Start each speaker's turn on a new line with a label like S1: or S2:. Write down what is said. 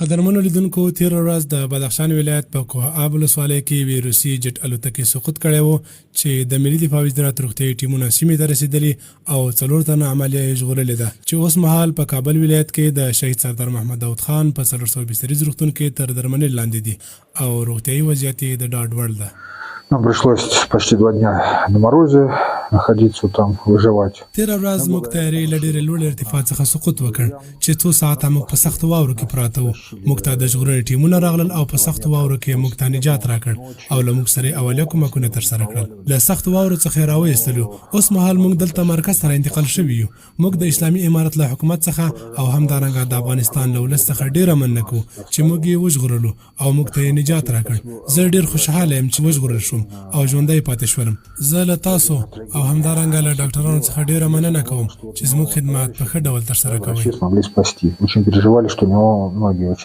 S1: قدرمنو لیدونکو، تېره ورځ د بدخشان ولایت په کوه آب ولسوالۍ کې یوې روسي جټ الوتکې سقوط کړی و چې د ملي دفاع وزارت روغتیايي ټیمونه سیمې ته رسېدلي او 4 تنه عملیه یې ژغورلې ده چې اوس مهال په کابل ولایت کې د شهید سردار محمد داود خان په 400 بستریز روغتون کې تر درملنې لاندې دي او روغتیايي وضعیت یې د ډاډ وړ ده.
S2: Нам пришлось почти 2 дня на морозе находиться там, выживать.
S1: تېره ورځ موږ طیارې له ډېرې لوړې ارتفاع څخه سقوط وکړ چې څو ساعته موږ په سختو واورو کې پراته وو. موږ ته د ژغورنې ټیمونه راغلل او په سختو واورو کې موږ ته نجات راکړ او له موږ سره یې اولیه کومکونه ترسره کړل. له سختو واورو څخه یې راوایستلو. اوس مهال موږ دلته مرکز ته را انتقال شوي یو. موږ د اسلامي امارت له حکومت څخه او همدارنګه د افغانستان له ولس څخه ډېره مننه کوو چې موږ یې وژغورلو او موږ ته یې نجات راکړ. زه ډېر خوشحاله یم چې وژغورل شوم او ژوندی پاتې شولم. زه له تاسو او همدارنګه له ډاکټرانو څخه ډېره مننه کوم چې زموږ خدمت په ښه ډول ترسره کوئ.
S2: Врачи смогли спасти. Очень переживали, что у него ноги очень